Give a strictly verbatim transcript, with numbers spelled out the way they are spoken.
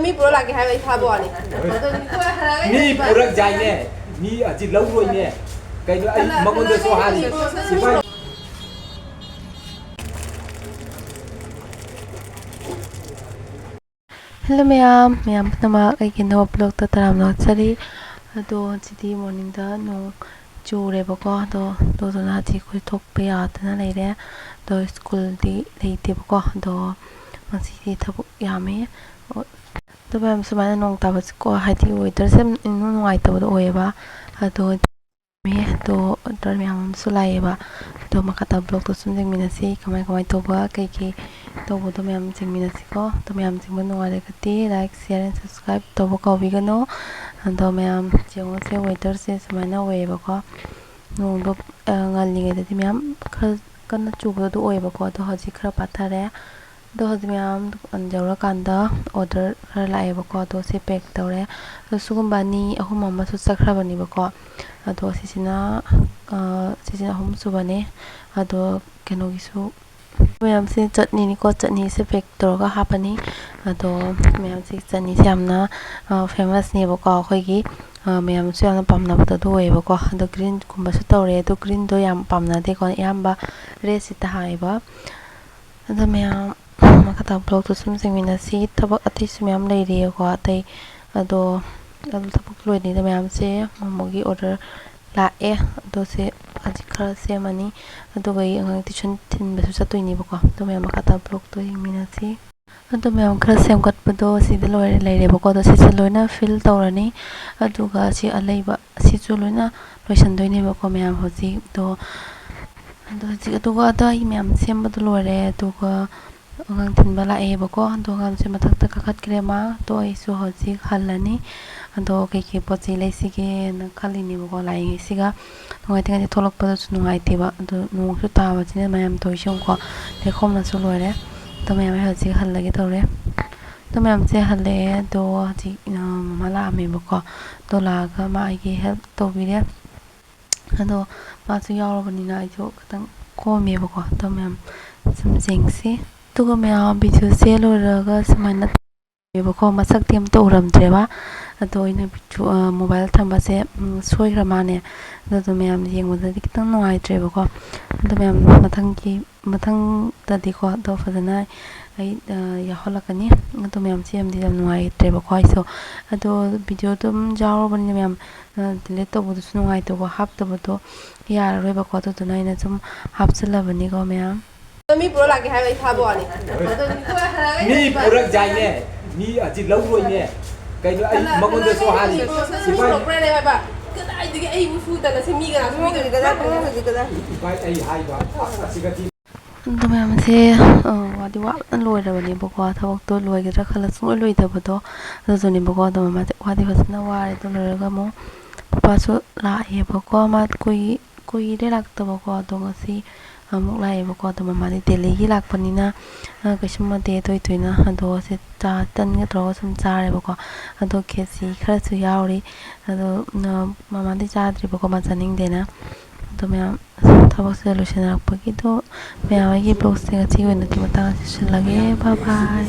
ꯃꯤ ꯄꯨꯔ ꯂꯥꯛꯀꯦ ꯍꯥꯏꯕ ꯑꯩ ꯊꯥꯕ ꯋꯥꯅꯤ꯫ ꯑꯗꯣ ꯃꯤ ꯄꯨꯔꯛ ꯌꯥꯏꯅꯦ꯫ ꯃꯤ ꯑꯁꯤ ꯂꯧꯔꯣꯏꯅꯦ꯫ ꯀꯩꯅꯣ ꯑꯩ ꯃꯉꯣꯟꯗꯁꯨ ꯍꯥꯏꯔꯤ꯫ ꯁꯤꯐꯥꯏ꯫ Hello ꯃꯌꯥꯝ, ꯃꯌꯥꯝ ꯄꯨꯝꯅꯃꯛ ꯑꯩꯒꯤ ꯑꯅꯧꯕ vlogꯇ ꯇꯔꯥꯝꯅ ꯑꯣꯛꯆꯔꯤ꯫ ꯑꯗꯣ ꯉꯁꯤꯗꯤ morningꯗ ꯅꯣꯡ ꯆꯨꯔꯦꯕꯀꯣ꯫ ꯑꯗꯣ ꯑꯗꯨꯗꯨꯅ ꯍꯧꯖꯤꯛ ꯑꯩꯈꯣꯏ ꯊꯣꯛꯄ ꯌꯥꯗꯅ ꯂꯩꯔꯦ꯫ ꯑꯗꯣ ꯁ꯭ꯀꯨꯜꯗꯤ ꯂꯩꯇꯦꯕꯀꯣ꯫ ꯑꯗꯣ ꯉꯁꯤꯗꯤ ꯊꯕꯛ ꯌꯥꯝꯃꯦ꯫ ꯑꯗꯣ ꯃꯌꯥꯝ ꯁꯨꯃꯥꯏꯅ ꯅꯣꯡ ꯇꯥꯕꯁꯤꯀꯣ, ꯍꯥꯏꯗꯤ weatherꯁꯦ ꯌꯥꯝ ꯏꯅꯨꯡ ꯅꯨꯡꯉꯥꯏꯇꯕꯗꯣ ꯑꯣꯏꯌꯦꯕ꯫ ꯑꯗꯣ ꯃꯦ꯫ ꯑꯗꯣ order ꯃꯌꯥꯝ ꯑꯃꯁꯨ ꯂꯥꯛꯑꯦꯕ꯫ ꯑꯗꯣ ꯃꯈꯥ ꯇꯥꯕ vlogꯇꯣ ꯁꯨꯝ ꯌꯦꯡꯃꯤꯟꯅꯁꯤ꯫ ꯀꯃꯥꯏ ꯀꯃꯥꯏ ꯇꯧꯕ, ꯀꯩ ꯀꯩ ꯇꯧꯕꯗꯣ ꯃꯌꯥꯝ ꯌꯦꯡꯃꯤꯟꯅꯁꯤꯀꯣ꯫ ꯑꯗꯣ ꯃꯌꯥꯝ ꯌꯦꯡꯕ ꯅꯨꯡꯉꯥꯏꯔꯒꯗꯤ like, share and subscribe ꯇꯧꯕ ꯀꯥꯎꯕꯤꯒꯅꯨ꯫ ꯑꯗꯣ ꯃꯌꯥꯝ ꯌꯦꯡꯉꯣꯁꯦ, weatherꯁꯦ ꯁꯨꯃꯥꯏꯅ ꯑꯣꯏꯌꯦꯕꯀꯣ꯫ ꯅꯣꯡꯗꯣ, ꯑ, ꯉꯜꯂꯤꯉꯩꯗꯗꯤ ꯃꯌꯥꯝ ꯈꯔ ꯀꯟꯅ ꯆꯨꯕꯗꯣ ꯑꯗꯨ ꯑꯣꯏꯌꯦꯕꯀꯣ꯫ ꯑꯗꯣ ꯍꯧꯖꯤꯛ ꯈꯔ ꯄꯥꯊꯔꯦ꯫ ꯑꯗꯣ ꯍꯧꯖꯤꯛ ꯃꯌꯥꯝ ꯗꯨꯀꯥꯟ ꯌꯧꯔꯀꯥꯟꯗ order ꯈꯔ ꯂꯥꯛꯑꯦꯕꯀꯣ꯫ ꯑꯗꯣ ꯁꯤ pack ꯇꯧꯔꯦ꯫ ꯑꯗꯣ ꯁꯤꯒꯨꯝꯕ ꯑꯅꯤ ꯑꯍꯨꯝ ꯑꯃꯁꯨ ꯆꯠꯈ꯭ꯔꯕꯅꯦꯕꯀꯣ꯫ ꯑꯗꯣ ꯁꯤꯁꯤꯅ, ꯑ, ꯁꯤꯁꯤꯅ ꯑꯍꯨꯝ ꯁꯨꯕꯅꯦ꯫ ꯑꯗꯣ ꯀꯩꯅꯣꯒꯤꯁꯨ ꯃꯌꯥꯝꯁꯦ ꯆꯠꯅꯤꯅꯤꯀꯣ꯫ ꯆꯠꯅꯤꯁꯦ pack ꯇꯧꯔꯒ ꯍꯥꯞꯄꯅꯤ꯫ ꯑꯗꯣ ꯃꯌꯥꯝꯁꯦ ꯆꯠꯅꯤꯁꯦ ꯌꯥꯝꯅ, ꯑ, famousꯅꯦꯕꯀꯣ꯫ ꯑꯩꯈꯣꯏꯒꯤ, ꯑ, ꯃꯌꯥꯝꯁꯨ ꯌꯥꯝꯅ ꯄꯥꯝꯅꯕꯗꯣ ꯑꯗꯨ ꯑꯣꯏꯌꯦꯕꯀꯣ꯫ ꯑꯗꯣ greenꯒꯨꯝꯕꯁꯨ ꯇꯧꯔꯦ꯫ ꯑꯗꯣ greenꯗꯣ ꯌꯥꯝ ꯄꯥꯝꯅꯗꯦꯀꯣ꯫ ꯑꯌꯥꯝꯕ redꯁꯤꯇ ꯍꯥꯏꯌꯦꯕ꯫ ꯑꯗꯣ ꯃꯌꯥꯝ ꯃꯈꯥ ꯇꯥꯕ vlogꯇꯣ ꯁꯨꯝ ꯌꯦꯡꯃꯤꯟꯅꯁꯤ꯫ ꯊꯕꯛ ꯑꯇꯩꯁꯨ ꯃꯌꯥꯝ ꯂꯩꯔꯤꯌꯦꯀꯣ ꯑꯇꯩ꯫ ꯑꯗꯣ, ꯑꯗꯣ ꯊꯕꯛ ꯂꯣꯏꯗ꯭ꯔꯤꯉꯩꯗ ꯃꯌꯥꯝꯁꯦ ꯃꯣꯃꯣꯒꯤ order ꯂꯥꯛꯑꯦ꯫ ꯑꯗꯣ ꯁꯦ ꯍꯧꯖꯤꯛ ꯈꯔ ꯁꯦꯝꯃꯅꯤ꯫ ꯑꯗꯨꯒ ꯑꯩ ꯑꯉꯥꯡ tuition ꯊꯤꯟꯕꯁꯨ ꯆꯠꯇꯣꯏꯅꯦꯕꯀꯣ꯫ ꯑꯗꯣ ꯃꯌꯥꯝ ꯃꯈꯥ ꯇꯥꯕ vlogꯇꯣ ꯌꯦꯡꯃꯤꯟꯅꯁꯤ꯫ ꯑꯗꯣ ꯃꯌꯥꯝ ꯈꯔ ꯁꯦꯝꯒꯠꯄꯗꯣ ꯁꯤꯗ ꯂꯣꯏꯔꯦ, ꯂꯩꯔꯦꯕꯀꯣ꯫ ꯑꯗꯣ ꯁꯤꯁꯦ ꯂꯣꯏꯅ fill ꯇꯧꯔꯅꯤ꯫ ꯑꯗꯨꯒ ꯁꯤ ꯑꯂꯩꯕ ꯁꯤꯁꯨ ꯂꯣꯏꯅ ꯂꯣꯏꯁꯟꯗꯣꯏꯅꯦꯕꯀꯣ ꯃꯌꯥꯝ ꯍꯧꯖꯤꯛ꯫ ꯑꯗꯣ, ꯑꯗꯣ ꯍꯧꯖꯤꯛ, ꯑꯗꯨꯒ ꯑꯗꯣ ꯑꯩ ꯃꯌꯥꯝ ꯁꯦꯝꯕꯗꯣ ꯂꯣꯏꯔꯦ꯫ ꯑꯗꯨꯒ ꯑꯉꯥꯡ ꯊꯤꯟꯕ ꯂꯥꯛꯑꯦꯕꯀꯣ꯫ ꯑꯗꯣ ꯑꯉꯥꯡꯁꯦ ꯃꯊꯛꯇ ꯀꯥꯈꯠꯈ꯭ꯔꯦ ꯃꯥ꯫ ꯑꯗꯣ ꯑꯩꯁꯨ ꯍꯧꯖꯤꯛ ꯍꯜꯂꯅꯤ꯫ ꯑꯗꯣ ꯀꯩꯀꯩ ꯄꯣꯠ ꯆꯩ ꯂꯩꯁꯤꯒꯦꯅ ꯈꯜꯂꯤꯅꯦꯕꯀꯣ ꯂꯥꯛꯏꯉꯩꯁꯤꯒ꯫ ꯅꯨꯡꯉꯥꯏꯇ꯭ꯔꯤꯉꯩꯗ ꯊꯣꯛꯂꯛꯄꯗꯁꯨ ꯅꯨꯡꯉꯥꯏꯇꯦꯕ꯫ ꯑꯗꯣ ꯅꯣꯡꯁꯨ ꯇꯥꯕꯁꯤꯅ ꯃꯌꯥꯝ ꯇꯧꯔꯤꯁꯦ ꯌꯦꯡꯉꯨꯀꯣ꯫ ꯂꯩꯈꯣꯝꯅꯁꯨ ꯂꯣꯏꯔꯦ꯫ ꯑꯗꯣ ꯃꯌꯥꯝ ꯑꯩ ꯍꯧꯖꯤꯛ ꯍꯜꯂꯒꯦ ꯇꯧꯔꯦ꯫ ꯑꯗꯣ ꯃꯌꯥꯝꯁꯦ ꯍꯜꯂꯛꯑꯦ꯫ ꯑꯗꯣ ꯍꯧꯖꯤꯛ, ꯑ, ꯃꯃꯥ ꯂꯥꯛꯑꯝꯃꯦꯕꯀꯣ꯫ ꯑꯗꯣ ꯂꯥꯛꯑꯒ ꯃꯥ ꯑꯩꯒꯤ help ꯇꯧꯕꯤꯔꯦ꯫ ꯑꯗꯣ ꯃꯥꯁꯨ ꯌꯥꯎꯔꯕꯅꯤꯅ ꯑꯩꯁꯨ ꯈꯤꯇꯪ ꯀꯣꯝꯃꯦꯕꯀꯣ꯫ ꯑꯗꯣ ꯃꯌꯥꯝ ꯁꯨꯝ ꯌꯦꯡꯁꯤ꯫ ꯑꯗꯨꯒ ꯃꯌꯥꯝ videoꯁꯦ ꯂꯣꯏꯔꯒ ꯁꯨꯃꯥꯏꯅ ꯌꯦꯡꯉꯦꯕꯀꯣ, ꯃꯁꯛꯇꯤ ꯑꯝꯇ ꯎꯔꯝꯗ꯭ꯔꯦꯕ꯫ ꯑꯗꯣ ꯑꯩꯅ ꯚꯤꯗꯤꯑꯣ, ꯃꯣꯕꯥꯏꯜ ꯊꯝꯕꯁꯦ ꯁꯣꯏꯈ꯭ꯔ ꯃꯥꯜꯂꯦ꯫ ꯑꯗꯨꯗꯣ ꯃꯌꯥꯝ ꯌꯦꯡꯕꯗꯗꯤ ꯈꯤꯇꯪ ꯅꯨꯡꯉꯥꯏꯇ꯭ꯔꯦꯕꯀꯣ꯫ ꯑꯗꯣ ꯃꯌꯥꯝ ꯃꯊꯪꯒꯤ ꯃꯊꯪꯗꯗꯤꯀꯣ ꯑꯗꯣ ꯐꯖꯅ ꯑꯩ ꯌꯥꯎꯍꯜꯂꯛꯀꯅꯤ꯫ ꯑꯗꯣ ꯃꯌꯥꯝꯁꯦ ꯌꯥꯝꯗꯤ ꯌꯥꯝ ꯅꯨꯡꯉꯥꯏꯇ꯭ꯔꯦꯕꯀꯣ ꯑꯩꯁꯨ꯫ ꯑꯗꯣ ꯚꯤꯗꯤꯑꯣ ꯑꯗꯨꯝ ꯌꯥꯎꯔꯕꯅꯤꯅ ꯃꯌꯥꯝ ꯗꯤꯂꯤꯠ ꯇꯧꯕꯗꯨꯁꯨ ꯅꯨꯡꯉꯥꯏꯇꯕꯀꯣ, ꯍꯥꯞꯇꯕꯗꯣ ꯌꯥꯔꯔꯣꯏꯕꯀꯣ꯫ ꯑꯗꯨꯗꯨꯅ ꯑꯩꯅ ꯁꯨꯝ ꯍꯥꯞꯆꯤꯜꯂꯕꯅꯤꯀꯣ ꯃꯌꯥꯝ꯫ ꯃꯤ ꯄꯨꯔꯛ ꯂꯥꯛꯀꯦ ꯍꯥꯏꯕ ꯑꯩ ꯊꯥꯕ ꯋꯥꯅꯤ꯫ ꯃꯤ ꯄꯨꯔꯛ ꯌꯥꯏꯅꯦ꯫ ꯃꯤ ꯑꯁꯤ ꯂꯧꯔꯣꯏꯅꯦ꯫ ꯀꯩꯅꯣ ꯑꯩ ꯃꯉꯣꯟꯗꯁꯨ ꯍꯥꯏ꯫ ꯃꯤ ꯄꯨꯔꯛꯄ꯭ꯔꯥꯅꯦ ꯍꯥꯏꯕ? ꯀꯗꯥꯏꯗꯒꯤ ꯑꯩꯕꯨ ꯁꯨꯗꯅ ꯁꯤ ꯃꯤꯒ ꯂꯥꯛꯁꯨ ꯃꯤꯒ ꯂꯥꯛꯁꯨ ꯏꯚꯥꯏ ꯑꯩ ꯍꯥꯏꯕ ꯑꯁꯤꯒꯗꯤ꯫ ꯑꯗꯣ ꯃꯌꯥꯝꯁꯦ, ꯑ, ꯋꯥꯗꯤ ꯋꯥꯅ ꯂꯣꯏꯔꯕꯅꯦꯕꯀꯣ꯫ ꯊꯕꯛꯇꯣ ꯂꯣꯏꯒꯗ꯭ꯔꯥ ꯈꯜꯂ ꯁꯨꯡꯂꯣꯏ ꯂꯣꯏꯗꯕꯗꯣ ꯑꯗꯨꯗꯨꯅꯦꯕꯀꯣ꯫ ꯑꯗꯣ ꯃꯃꯥꯁꯦ ꯋꯥꯗꯤ ꯐꯖꯅ ꯋꯥꯔꯦ꯫ ꯑꯗꯨ ꯂꯣꯏꯔꯒ ꯑꯃꯨꯛ ꯄꯄꯥꯁꯨ ꯂꯥꯛꯑꯦꯕꯀꯣ꯫ ꯃꯥ ꯀꯨꯏ-, ꯀꯨꯏꯔꯦ ꯂꯥꯛꯇꯕꯀꯣ꯫ ꯑꯗꯣ ꯉꯁꯤ ꯑꯃꯨꯛ ꯂꯥꯛꯑꯦꯕꯀꯣ꯫ ꯑꯗꯣ ꯃꯃꯥꯗꯤ ꯗꯦꯜꯂꯤꯒꯤ ꯂꯥꯛꯄꯅꯤꯅ, ꯑ, ꯀꯩꯁꯨꯝ ꯅꯠꯇꯦ ꯇꯣꯏ ꯇꯣꯏꯅ꯫ ꯑꯗꯣ ꯁꯤ ꯆꯥ ꯇꯟꯒ ꯇꯧꯔꯒ ꯁꯨꯝ ꯆꯥꯔꯦꯕꯀꯣ꯫ ꯑꯗꯣ ꯈꯦꯆꯤ ꯈꯔꯁꯨ ꯌꯥꯎꯔꯤ꯫ ꯑꯗꯣ, ꯑ, ꯃꯃꯥꯗꯤ ꯆꯥꯗ꯭ꯔꯤꯕꯀꯣ, ꯃꯥ ꯆꯥꯅꯤꯡꯗꯦꯅ꯫ ꯑꯗꯣ ꯃꯌꯥꯝ ꯊꯕꯛꯁꯦ ꯂꯣꯏꯁꯤꯟꯅꯔꯛꯄꯒꯤꯗꯣ ꯃꯌꯥꯝ ꯑꯩꯒꯤ ꯕ꯭ꯂꯣꯒꯁꯦ ꯉꯁꯤꯒꯤ ꯑꯣꯏꯅꯗꯤ ꯃꯇꯥꯡ ꯑꯁꯤꯗ ꯂꯣꯏꯁꯤꯜꯂꯒꯦ꯫ ꯕꯥꯏ ꯕꯥꯏ꯫